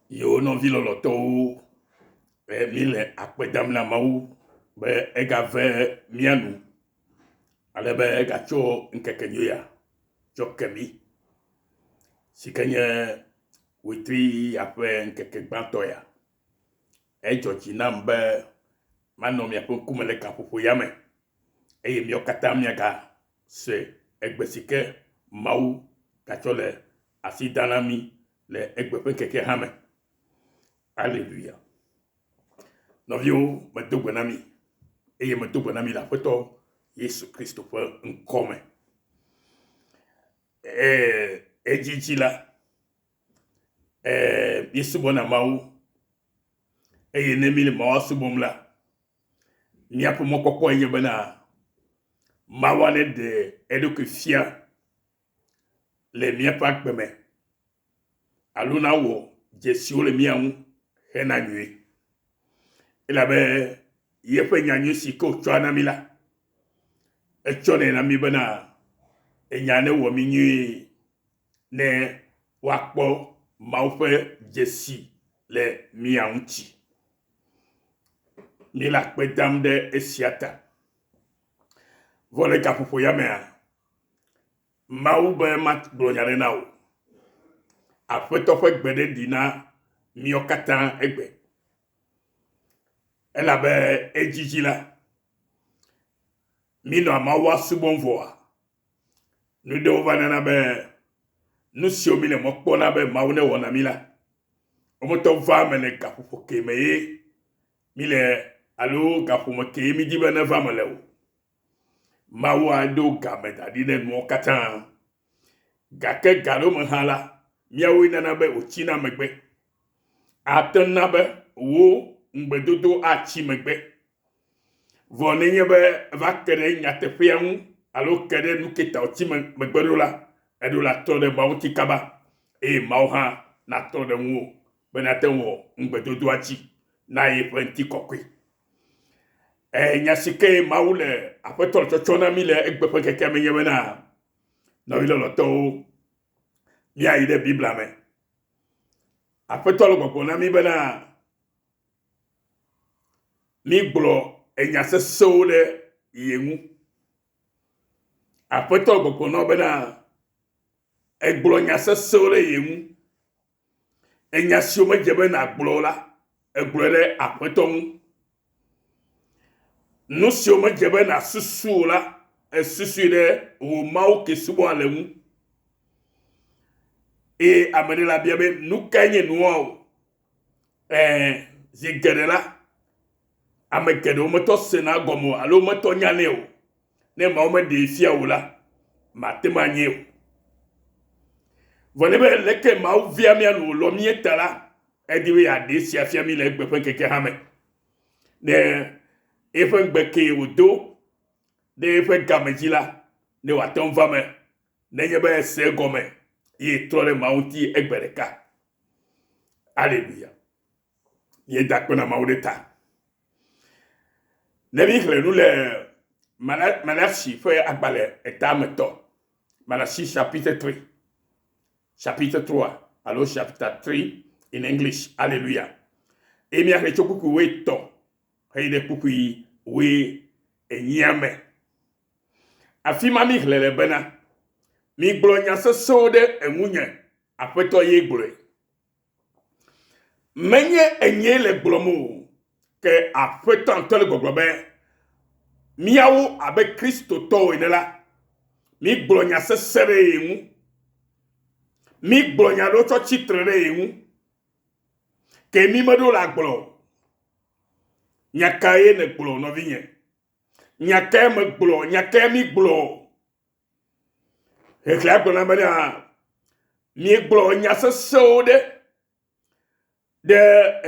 Yewo nɔvi lɔlɔtɔwo, be míle akpe dam na Mawu be egave mía nu ale be egatsɔ ŋkeke nyui ya tsɔ ke mí si ke nye wetri ya ƒe ŋkeke gbãtɔ ya. Edzɔ dzi nam be manɔ miaƒe ŋkume le gaƒoƒo ya me eye míawo katã míagase egbe si ke Mawu gatsɔ le asi dam na mí le egbe ƒe ŋkekea hã me. Aleluya. Nɔviwo, medo gbe na mi eye medo gbe na mi le Aƒetɔ Yesu Kristo ƒe ŋkɔ me. Ee, edzidzi la, ee, míesubɔna Mawu eye ne míle Mawu subɔm la, míaƒe mɔkpɔkpɔ nye bena Mawu neɖe eɖokui fia le míaƒe agbe me alo nawɔ dzesiwo le mía ŋu hena nyui. Elabe yeƒe nyanyui si ke wòtsɔa na mí la, etsɔnɛ na mí bena enya newɔ mí nyuie ne woakpɔ Mawu ƒe dzesi le mía ŋuti. Míele akpe dam ɖe esia ta. Vɔ le gaƒoƒo ya mea, Mawu be magblɔ nya ɖe na wò. Aƒetɔ ƒe gbe ɖe ɖi na míawo katã egbe. Elabe edzidzi la, mínɔa Mawua subɔm vɔa, nu ɖewo va nana be nu siwo míle mɔ kpɔm na be Mawu newɔ na mí la, wometɔ vaa eme le gaƒoƒo ke me ye míle alo gaƒome kee mídi be neva eme le o. Mawu aɖo game da ɖi ne nuwo katã. Gake ga ɖewo me hã la, míawoe nana be wòtsina megbe. Ate ŋu na be wò ŋugbedodo atsi megbe. Vɔ nenye be eva ke ɖe nyateƒea ŋu alo ke ɖe nu ke ta wòtsi megbe ɖo la, eɖo la trɔ ɖe Mawu ŋuti kaba eye Mawu hã natrɔ ɖe ŋuwò be nate ŋu wɔ ŋugbedodoa dzi na yeƒe ŋutikɔkɔe. E, nya si ke Mawu le Aƒetɔ le tsɔtsɔ na mí le egbe ƒe ŋkekea me nye bena, nɔvi lɔlɔ̃tɔwo, míayi ɖe Biblia me. Aƒetɔ le gbɔgblɔ na mí bena, mígblɔ enya sesẽwo ɖe ye ŋu. Aƒetɔ le gbɔgblɔ na wo bena, egblɔ nya sesẽwo ɖe ye ŋu. Enya siwo medze be nàgblɔ o la, ègblɔe ɖe Aƒetɔ ŋu. Nu siwo medze be nàsusu o la, èsusui ɖe wò Mawu ke subɔ ale ŋu. Eye ame ɖe la bia be, nu kae nye nuawo? Ɛɛ, zi geɖe la, ame geɖewo metɔ sena gɔme o alo metɔ nyanɛ o. Ne Mawu meɖee fia wò la, mate ŋu anyɛ o. Vɔ ne be leke Mawu via mía nu wòlɔ̃ mía ta la, edi be yeaɖe esia fia mí le egbe ƒe ŋkekea hã me. Ne eƒe ŋugbe kee wòdo ɖe eƒe game dzi la, ne wòate ŋu va eme nenye be ese egɔme ye trɔ ɖe Mawu ŋuti egbe ɖeka. Aleluya. Míeda akpe na Mawu ɖe ta. Ne míxlẽ nu le Malasi ƒe agbalẽ etametɔ, Malasi chapitre 3, chapitre 3 alo chapter 3 in English, Alléluia. Eye míaxlẽ tso kpukpui wuietɔ̃ heyi ɖe kpukpui wuienyia me. Afi ma míxlẽ le bena, Migblɔ nya sesẽwo ɖe eŋunye, Aƒetɔ ye gblɔe. Menye enyee le gblɔm o, ke Aƒetɔ ŋutɔ le gbɔgblɔ be, míawo abe Kristotɔwo ene la, mígblɔ nya sesẽ ɖe ye ŋu. Mígblɔ nya ɖewo tsɔ tsi tre ɖe ye ŋu. Ke mí meɖo la gblɔ o. Nya kae nègblɔ, nɔvinye? Nya kae megblɔ? Nya kae mígblɔ? Xexlẽa gblɔ na bena, miegblɔ nya sesẽwo ɖe ɖe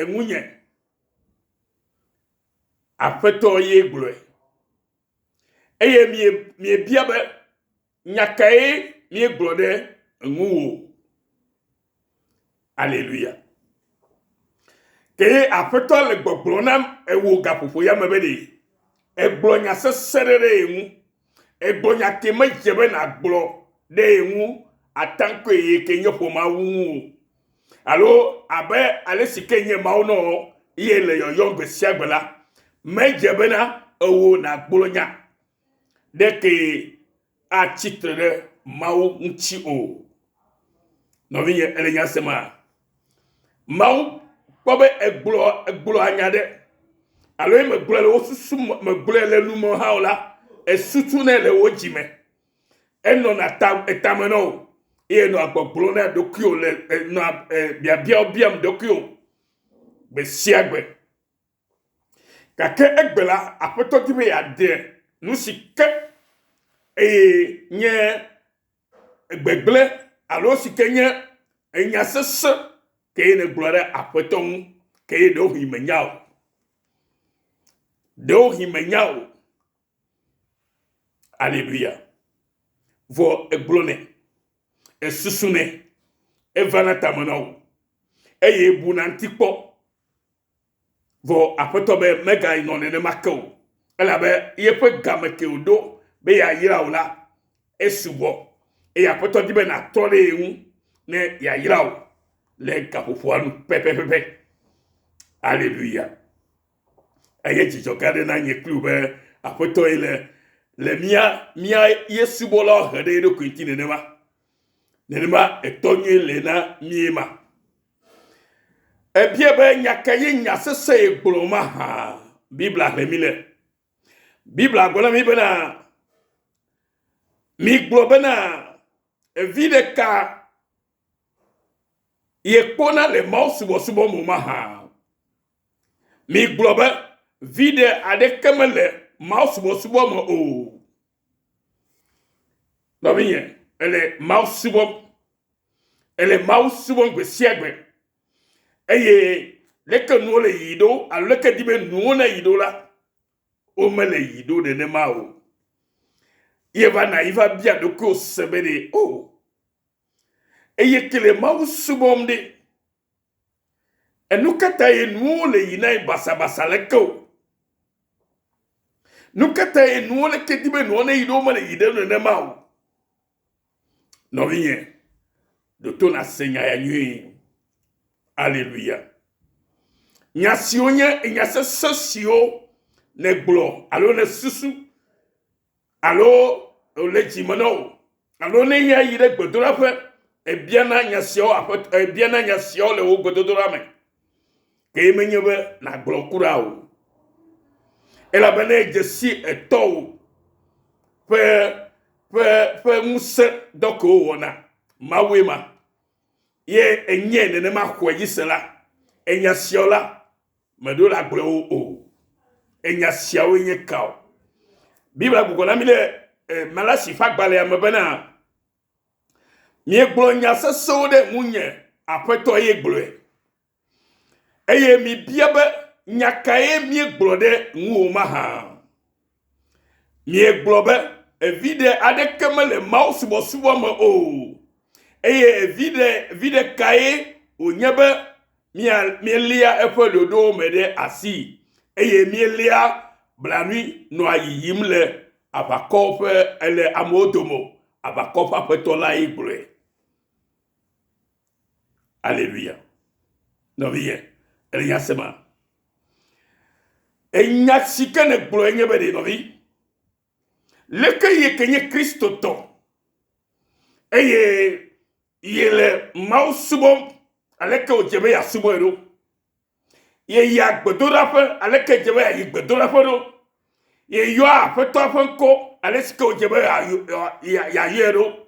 eŋunye. Aƒetɔ ye gblɔe. Eye mie miebia be, nya kae míegblɔ ɖe ŋuwò? Aleluya. Ke Aƒetɔ le gbɔgblɔ nam ewò gaƒoƒo ya me be ɖe egblɔ nya sesẽ ɖe ɖe ye ŋu. Egblɔ nya ke medze be nàgblɔ ɖe ye ŋu ataŋkɔe ye ke nye ƒomea ŋu o. Alo abe ale si ke nye Mawu nɔ ye le yɔyɔm gbe sia gbe la, medze bena ewò nàgblɔ nya ɖe ke atsi tre ɖe Mawu ŋuti o. Nɔvinye, ele nya sema? Mawu kpɔ be egblɔ egblɔa nya ɖe alo ye megblɔe le wo susu me megblɔe le nu me hã o la, esusunɛ le wo dzi me. Enɔna ta etame na wò eye enɔa gbɔgblɔ na ɖokuiwò le enɔa biabiawo biam ɖokuiwò gbe sia gbe. Gake egbe la, Aƒetɔ di be yeaɖe nu si ke eye nye gbegblẽ alo si ke nye enya sesẽ kee nègblɔ ɖe Aƒetɔ ŋu kee ɖewohĩ mènya o. Ɖewohĩ mènya o. Aleluya. Vɔ egblɔnɛ, esusunɛ, evana tame na wò eye buna ŋuti kpɔ. Vɔ Aƒetɔ be meganɔ nenema ke o, elabe yeƒe game ke wòɖo be yeayra wò la, esubɔ. Eye Aƒetɔ di be nàtrɔ ɖe ye ŋu ne yeayra wò le gaƒoƒoa nu pɛpɛpɛpɛ. Aleluya. Eye dzidzɔ gã aɖe na nye kpli wò be Aƒetɔ ye le le mía mía ye subɔlawo he ɖe eɖokui ŋuti nenema. Nenema etɔ nyui le na mí ma. Ebia be nya ka ye nya sesẽ ye gblɔ mahã? Biblia xlẽ mi le. Biblia gblɔ na mi bena, migblɔ bena evi ɖeka yekpɔna le Mawu subɔsubɔ me mahã. Migblɔ be viɖe aɖeke mele Mawu subɔsubɔ me o. Nɔvinye, ele Mawu subɔm. Ele Mawu subɔm gbe sia gbe. Eye leke nuwo le yiyi ɖo alo leke di be nuwo ne yi ɖo la, womele yi ɖo nenema o. Ye va na yi va bia ɖokuiwò se be ɖe o. Oh, eye ke le Mawu subɔm ɖe, enu ka ta ye nuwo le yi na ye basabasa leke o? Nu ka ta ye nuwo leke di be nuwo ne yi ɖo womele yi ɖe nenema o? Nɔvinye, ɖo to nàse nya ya nyuie. Aleluya. Nya siwo nye nya sesẽ siwo nègblɔ alo nèsusu alo le dzi me na wò alo ne ya yi ɖe gbedoɖaƒe èbiana nya siawo aƒetɔ èbiana nya siawo le wò gbedodoɖa me. Ke menye be nàgblɔ kura o. Elabena edze si etɔwò ƒe ƒe ƒe ŋusẽ dɔ ke wowɔna. Mawue ma. Ye enye nenema xɔe dzi se la, enya siawo la, meɖo la gblɔ wo o. Enya siawoe nye kawo? Biblia gbugbɔ na mi le eh, Malasi ƒe agbalẽa me bena, Miegblɔ nya sesẽwo ɖe ŋunye, Aƒetɔ ye gblɔe. Eye mibia be, Nya kae míegblɔ ɖe ŋuwò mahã? Miegblɔ be, Viɖe aɖeke mele mawusubɔsubɔ me o, eye viɖe viɖe kae wònye be mía míeléa eƒe ɖoɖowo me ɖe asi eye míeléa blanui nɔa yiyim le aʋakɔ ƒe le amewo dome o? Aʋakɔ ƒe Aƒetɔ lae gblɔe. Aleluya. Nɔvinye, ele nya sema? Enya si ke nègblɔ enye be ɖe nɔvi, leke ye ke nye Kristotɔ eye ye le Mawu subɔm aleke wòdze be yeasubɔe ɖo? Yeyia gbedoɖaƒe aleke dze be yeayi gbedoɖaƒe ɖo? Yeyɔa Aƒetɔa ƒe ŋkɔ ale si ke wòdze be yeayɔe ɖo?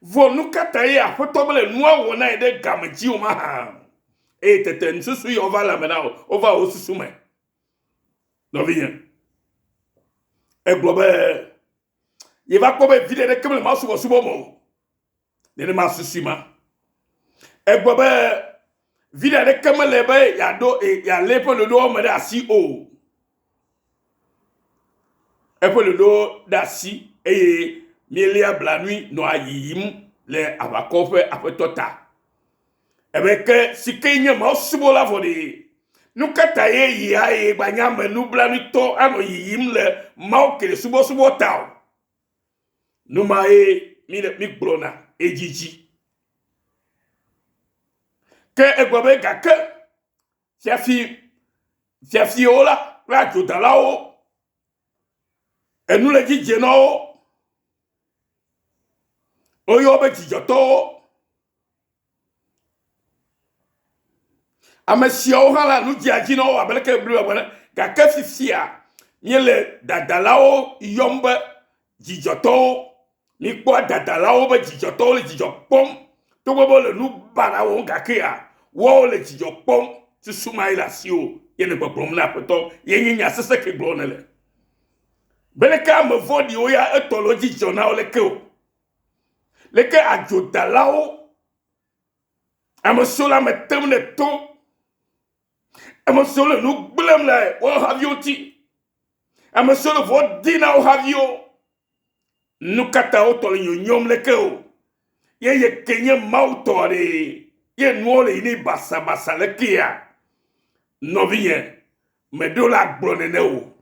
Vɔ nu ka ta ye Aƒetɔ mele nua wɔ na ye ɖe game dzi o mahã? Eye tete nususu yawo va lãme na wò, wova wò susu me. Nɔvinye, egblɔ be yeva kpɔ be viɖe ɖeke mele mawusubɔsubɔ me o. Nenema susui ma. Egblɔ be viɖe aɖeke mele be yeaɖo yealé eƒe ɖoɖowo me ɖe asi o. Eƒe ɖoɖowo ɖe asi eye míeléa blanui nɔa yiyim le aʋakɔ ƒe aƒetɔ ta. Ebe ke si ke nye Mawu subɔla vɔ̃ɖi. Nu ka ta ye yia eye gbanye ame nublanuitɔ anɔ yiyim le Mawu kele subɔsubɔ ta o? Nu mae mi le mi gblɔna edzidzi. Ke egblɔ be gake fiafi fiafiwo la kple adzodalawo enu le dzi dze na wo. Woyɔ be dzidzɔtɔwo. Ame siawo hã la nu dzea dzi na wo abe leke Biblia gblɔ ene. Gake fifia míele dadalawo yɔm be dzidzɔtɔwo. Míkpɔa dadalawo be dzidzɔtɔwo le dzidzɔ kpɔm togbɔ be wole nu baɖa wɔm gakea woawo le dzidzɔ kpɔm. Susu ma ye le asiwò ye nèle gbɔgblɔm na Aƒetɔ ye nye nya sesẽ ke gblɔm nèle. Be leke ame vɔ̃ɖiwo ya etɔ le wo dzi dzɔ na wo leke o. Leke adzodalawo Ame siwo le ame tem ɖe to, ame siwo le nu gblẽm le wo haviwo ŋuti, ame siwo le vɔ dim na wo haviwo. Nu ka ta wotɔ le nyonyom leke o? Ye ye ke nye Mawu tɔ ɖe ye nuwo le yi nɛ basabasa lekea? Nɔvinye, meɖo la gblɔ nene o.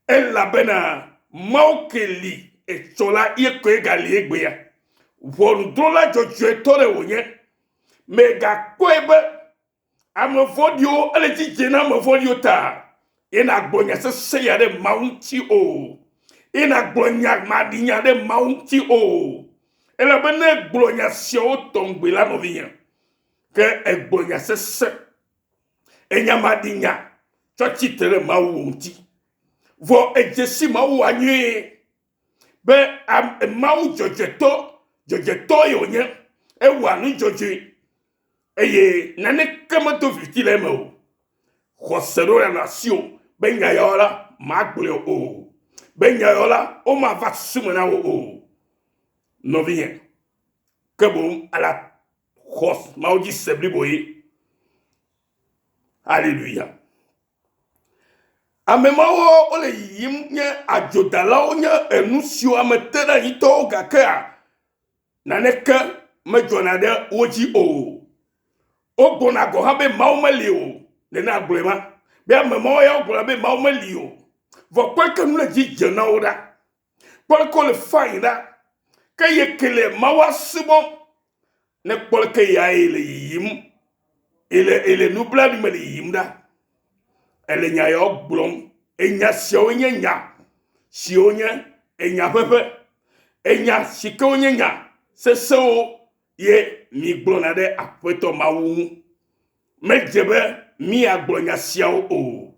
Elabena Mawu ke li etsɔ la ye koe gali egbea. Ʋɔnudrɔ̃la dzɔdzɔetɔ ɖe wònye. Mègakpɔe be ame vɔ̃ɖiwo ele dzi dze na ame vɔ̃ɖiwo ta ye nàgblɔ nya sesẽ ya ɖe Mawu ŋuti o. Ye nàgblɔ nya maɖinya ɖe Mawu ŋuti o. Elabe ne ègblɔ nya siawo tɔŋgbe la, nɔvinye, ke ègblɔ nya sesẽ Enya maɖinya tsɔ tsi tre ɖe Mawu ŋuti. Vɔ edze si Mawua nyuie be Mawu dzɔdzɔetɔ, dzɔdzɔetɔ ye wònye. Ewɔa nu dzɔdzɔe eye naneke medo viviti le eme o. Xɔse ɖo le asiwò be nya yawo la, magblɔe o. Be nya yawo la, womava susu me na wò o. Nɔvinye, ke boŋ ala xɔ Mawu dzi se bliboe. Haleluya. Ame mawo wole yiyim nye adzodalawo nye enu siwo ame te ɖe anyitɔwo gakea naneke medzɔna ɖe wo dzi o. Wogblɔna gɔ̃ hã be Mawu meli o. Nene agblɔe ma. Be ame mawo ya wogblɔna be Mawu meli o. Vɔ kpɔe ke nu le dzi dze na wo ɖa. Kpɔ leke wole fain ɖa. Ke ye ke le Mawua subɔm. Ne kpɔ leke ya ye le yiyim, ele ele nublanui me le yiyim ɖa. Ele nya yawo gblɔm. Enya siawo nye nya siwo nye enya ƒeƒe. Enya si ke wonye nya sesẽwo ye migblɔna ɖe Aƒetɔ Mawu ŋu. Medze be míagblɔ nya siawo o.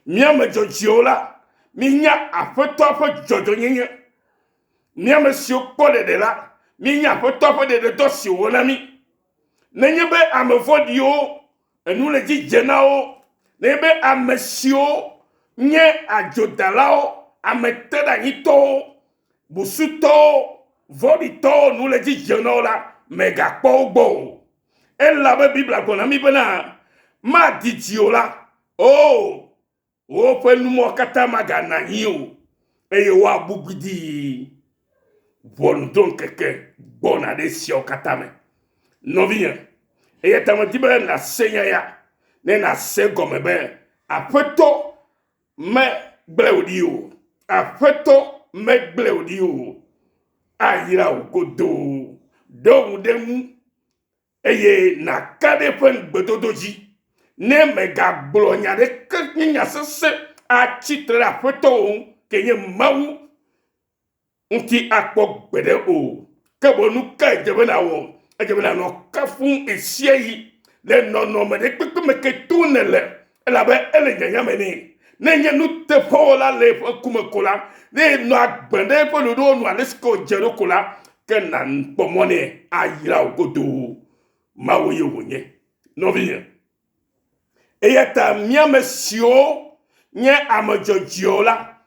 Mí ame dzɔdzɔewo la, míenya Aƒetɔa ƒe dzɔdzɔenyenye. Mí ame siwo kpɔ ɖeɖe la, míenya Aƒetɔa ƒe ɖeɖedɔ si wòwɔ na mí. Nenye be ame vɔ̃ɖiwo enu le dzi dze na wo, nenye be ame siwo nye adzodalawo, ameteɖeanyitɔwo, busutɔwo, vɔ̃ɖitɔwo nu le dzi dze na wo la, mègakpɔ wo gbɔ o. Elabe Biblia gblɔ na mí bena, madidi o la, o, woƒe numɔ katã maganɔ anyi o, eye woabu gbidii. Ʋɔnudrɔ̃ŋkeke gbɔna ɖe esiawo katã me. Nɔvinye, eya ta medi be nàse nya ya, ne nàse egɔme be Aƒetɔ megblẽ wò ɖi o. Aƒetɔ megblẽ wò ɖi o. Ayra wò godoo. Ɖo ŋu ɖe eŋu eye nàka ɖe eƒe ŋugbedodo dzi. Ne mègagblɔ nya aɖeke nye nya sesẽ atsi tre ɖe Aƒetɔ wò ŋu, ke nye Mawu ŋuti akpɔ gbeɖe o. Ke boŋ nu kae dze be nàwɔ? Edze be nànɔ kafum ɣesiaɣi le nɔnɔme ɖe kpekpe me ke tom nèle, elabe ele nyanya me nɛ. Ne ènye nuteƒewɔla le eƒe ku me ko la, ne ènɔ agbe ɖe eƒe ɖoɖowo nu ale si ke wòdze ɖo ko la, ke nàkpɔ mɔ nɛ ayra wò godoo. Mawu ye wònye. Nɔvinye, eya ta mí ame siwo nye ame dzɔdzɔewo la,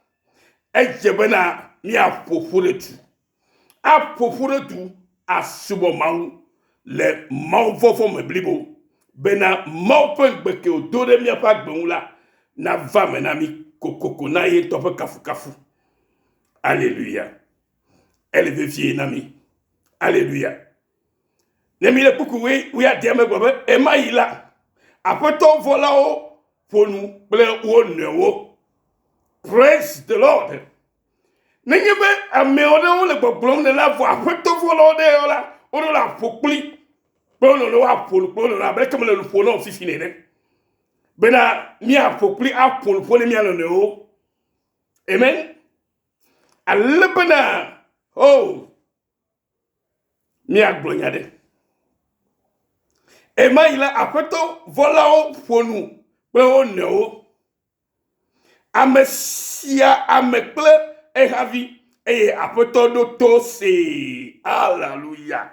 edze bena míaƒo ƒu ɖe du, aƒo ƒu ɖe du asubɔ Mawu le Mawu vɔvɔ̃ me blibo bena Mawu ƒe ŋugbe ke wòdo ɖe míaƒe agbe ŋu la nava eme na mí kokoko na ye ŋutɔ ƒe kafukafu. Aleluya. Ele vevie na mí. Aleluya. Ne míle kpukpui wuiadea me gblɔ be ɣemaɣi la, Aƒetɔ vɔ̃lawo ƒo nu kple wo nɔewo. Praise the Lord. Nenye be ame aɖewo le gbɔgblɔm ne la vɔ Aƒetɔ vɔ̃lawo ɖe la, woɖo la ƒo kpli. Kple wo nɔnɔewo aƒo nu kple wo nɔnɔewo abe leke mele nu ƒom na wò fifi nene. Bena míaƒo kpli aƒo nu ƒo ne mía nɔnɔewo. Amen. Ale bena, oh, míagblɔ nya ɖe. Ɣemaɣi la, aƒetɔ vɔ̃lawo ƒo nu kple wo nɔewo. Ame sia ame kple ehavi eye aƒetɔ ɖo to see. Aleluya.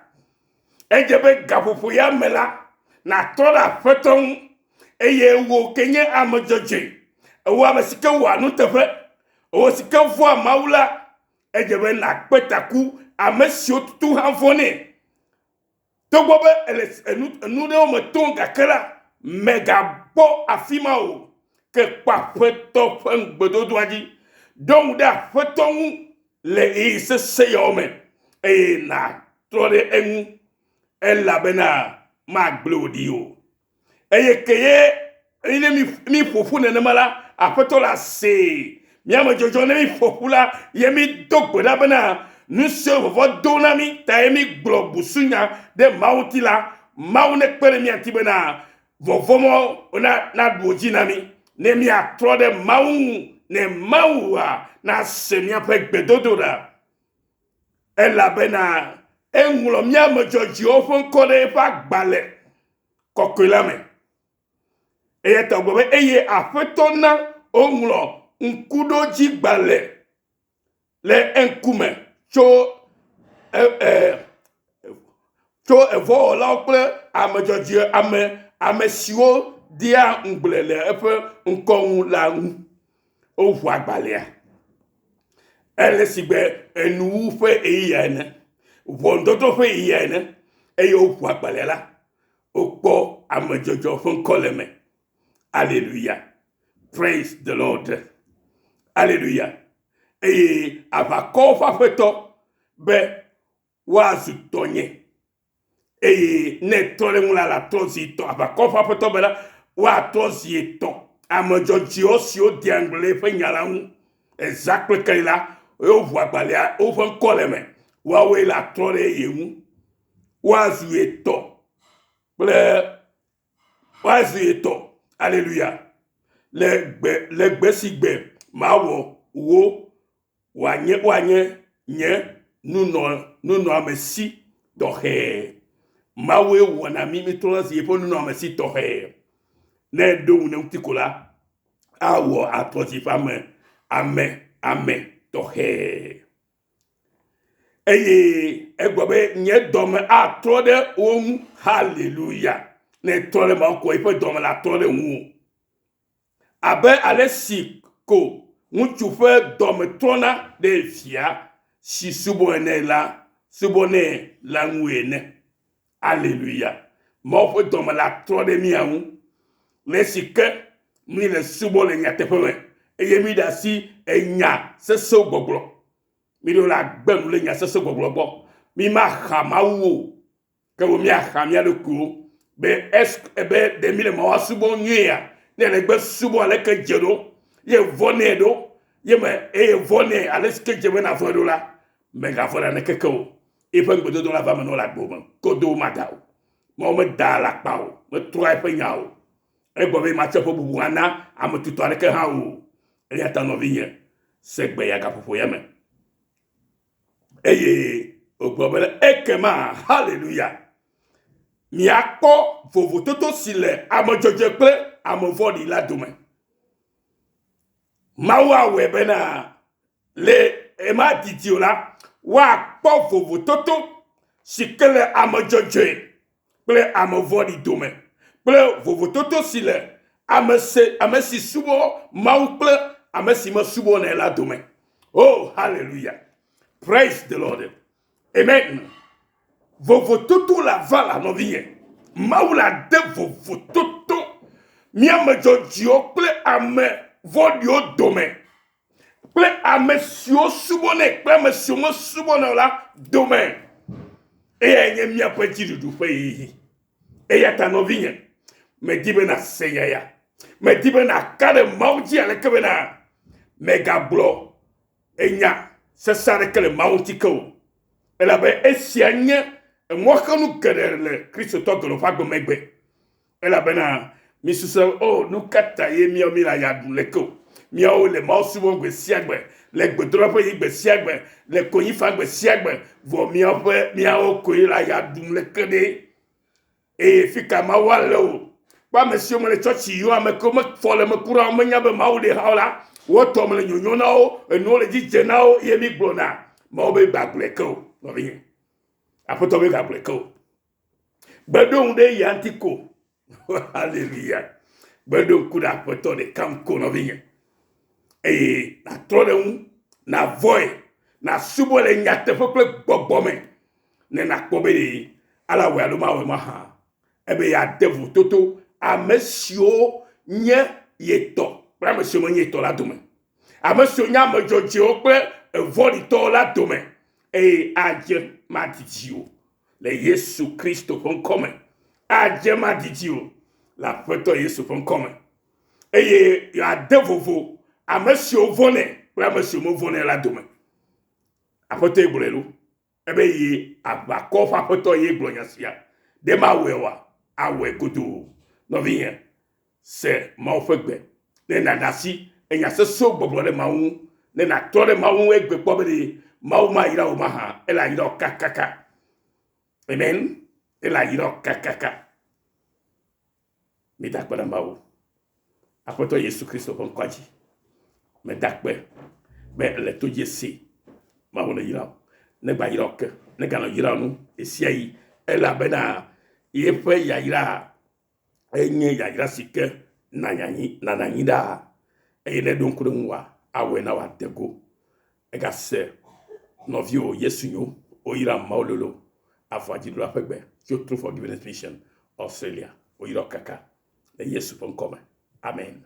Edze be gaƒoƒo ya me la, nàtrɔ ɖe aƒetɔ ŋu eye wò ke nye ame dzɔdzɔe, wò ame si ke wɔa nuteƒe, wò si ke vɔ̃a Mawu la, edze be nàkpe ta ku ame siwo tutu hã vɔ̃nɛ. Togbɔ be èle enu, enu ɖewo me tom gake la, mègagbɔ afi ma o. Ke kpɔ Aƒetɔ ƒe ŋugbedodoa dzi. Ɖo ŋu ɖe Aƒetɔ ŋu le ɣeyiɣi sesẽ yawo me eye nàtrɔ ɖe eŋu elabena magblẽ wò ɖi o. Eye ke ye ne mi mi ƒo ƒu nenema la, Aƒetɔ la see. Mi ame dzɔdzɔ ne mi ƒo ƒu la, ye mi do gbe ɖa bena nu siwo vɔvɔ do na mi ta ye mi gblɔ busunya ɖe Mawu ŋuti la, Mawu nekpe ɖe mia ŋuti bena vɔvɔ mawo na naɖu wo dzi na mi ne miatrɔ ɖe Mawu ŋu ne Mawua nase miaƒe gbedodoɖa. Elabena eŋlɔ mía ame dzɔdzɔewo ƒe ŋkɔ ɖe eƒe agbalẽ kɔkɔe la me. Eya ta wògblɔ be eye Aƒetɔ na woŋlɔ ŋkuɖodzigbalẽ le eŋkume tso e, e, tso evɔwɔlawo kple ame dzɔdzɔe ame ame siwo dea ŋugble le eƒe ŋkɔ ŋu la ŋu. Woʋu agbalẽa. Ele sigbe enuwu ƒe ɣeyiɣia ene, ʋɔnudɔdrɔ̃ ƒe ɣeyiɣia ene eye woʋu agbalẽa la, wokpɔ ame dzɔdzɔ ƒe ŋkɔ le eme. Aleluya. Praise the Lord. Aleluya. Eye aʋakɔwo ƒe aƒetɔ be woazu tɔnye. Eye ne etrɔ ɖe ŋu la, latrɔ zi etɔ̃. Aʋakɔ ƒe aƒetɔ be la, woatrɔ zi etɔ̃. Ame dzɔdzɔewo siwo dea ŋugble le eƒe nya la ŋu ezã kple keli la, woʋu agbalẽa, woƒe ŋkɔ le eme. Woawoe latrɔ ɖe ye ŋu. Woazu etɔ̃ kple woazu etɔ̃. Aleluya. Le gbe le gbe si gbe mawɔ wo wòanye woanye nye nunɔ nunɔamesi tɔxɛ. Mawue wɔna mí mítrɔna zi eƒe nunɔamesi tɔxɛ. Ne eɖo ŋu ɖe eŋuti ko la, awɔ atrɔ zi eƒe ame ame ame tɔxɛ. Eye egblɔ be nye dɔme atrɔ ɖe wo ŋu. Haleluya. Ne etrɔ ɖe Mawu ko eƒe dɔme la trɔ ɖe ŋuwò. Abe ale si ko ŋutsu ƒe dɔme trɔna ɖe via si subɔnɛ la subɔnɛ la ŋu ene. Aleluya! Mawu ƒe dɔme la trɔ ɖe mía ŋu le esi ke míele subɔ le nyateƒe me eye míɖe asi enya sesẽwo gbɔgblɔ. Míɖo la gbe nu le nya sesẽ gbɔgblɔ gbɔ. Mímaxa Mawu o. Ke boŋ míaxa mía ɖokuiwo be es be ɖe míle Mawu subɔm nyuiea? Ne ele gbe subɔ aleke dze ɖo ye vɔ̃nɛ ɖo ye me eye vɔ̃nɛ ale si ke dze be nàvɔ̃e ɖo la, mègavɔ̃ naneke ke o. Eƒe ŋugbedodo la va eme na wò le agbe me godoo mada o. Mawu medaa alakpa o, metrɔa eƒe nya o. Egblɔ be matsɔ eƒe bubu ana ame tutɔ aɖeke hã o. Eya ta nɔvinye, se gbe ya gaƒoƒo ya me. Eye wògblɔ be, Ekema, haleluya, miakpɔ vovototo si le ame dzɔdzɔe kple ame vɔ̃ɖi la dome. Mawu awɔe bena le ema didi o la, woakpɔ vovototo si ke le ame dzɔdzɔe kple ame vɔ̃ɖi dome kple vovototo si le ame se ame si subɔ Mawu kple ame si mesubɔnɛ la dome. Oh, hallelujah. Praise the Lord. Amen. Vovototo la va la nɔvinye. Mawu la de vovototo mía ame dzɔdzɔewo kple ame vɔ̃ɖiwo dome kple ame siwo subɔnɛ kple ame siwo mesubɔnɛ o la dome. Eyae nye míaƒe dziɖuɖu ƒe ɣeyiɣi. Eya ta nɔvinye, medi be nàse nya ya. Medi be nàka ɖe Mawu dzi aleke bena mègagblɔ enya sesẽ aɖeke le Mawu ŋuti ke o. Elabe esia nye Emɔxenu geɖe le Kristotɔ geɖewo ƒe agbe me egbe. Elabena misusue be, O, nu ka ta ye míawo míele aya ɖum leke o? Míawo le Mawu subɔm gbe sia gbe, le gbedoɖaƒe yim gbe sia gbe, le konyi fam gbe sia gbe, vɔ míaƒe míawo koe le aya ɖum leke ɖe. Eye fi ka Mawu alé wò? Kpɔ ame siwo mele tsɔtsi yim o, ame kewo mefɔ le eme kura o, menya be Mawu li hã o la, wotɔ mele nyonyo na wo, enuwo le dzi dze na wo ye mígblɔna. Mawu be gagblɔe ke o, nɔvinye. Aƒetɔ be gagblɔe ke o. Gbeɖo ŋu ɖe eya ŋuti ko. Haleluya. Gbeɖo ŋku ɖe aƒetɔ ɖeka ŋu ko nɔvinye. Eye nàtrɔ ɖe ŋu, nàvɔe, nàsubɔe le nyateƒe kple gbɔgbɔ me ne nàkpɔ be ɖe ale awɔe alo mawɔe mahã. Ebe yeade vototo ame siwo nye ye tɔ kple ame siwo menye ye tɔ la dome. Ame siwo nye ame dzɔdzɔewo kple evɔ̃ɖitɔwo la dome eye adze madidi o. le Yesu Kristo ƒe ŋkɔ me. Adze madidi o le Aƒetɔ Yesu ƒe ŋkɔ me. Eye yeade vovo ame siwo vɔ̃nɛ kple ame siwo mevɔ̃nɛ la dome. Aƒetɔ ye gblɔe ɖo. Ebe ye aʋakɔ ƒe aƒetɔ ye gblɔ nya sia. Ɖe mawɔe oa? Awɔe godoo. Nɔvinye, Se Mawu ƒe gbe ne nàɖe asi enya sesẽwo gbɔgblɔ ɖe Mawu ŋu, ne nàtrɔ ɖe Mawu ŋu egbe kpɔ be ɖe Mawu mayra wò mahã, ele ayra wò kakaka. Amen. Ele ayra wò kakaka. Mida akpe na Mawu. Aƒetɔ Yesu Kristo ƒe ŋkɔa dzi. Meda akpe be ele to dzi esi. Mawu ne yra wò. Ne gba yra wò ke. Ne ganɔ yra wò nu ɣesiaɣi elabena yeƒe yayra enye yayra si ke nanya anyi nana anyi ɖaa eye ne eɖo ŋku ɖe ŋuwòa, awɔe na wòade go. Egase nɔviwò Yesu nyo woyra Mawu lolo avɔa dziɖula ƒe gbe tso True Forgiveness Mission, Australia. Woyra wò kaka le Yesu ƒe ŋkɔ me. Amen.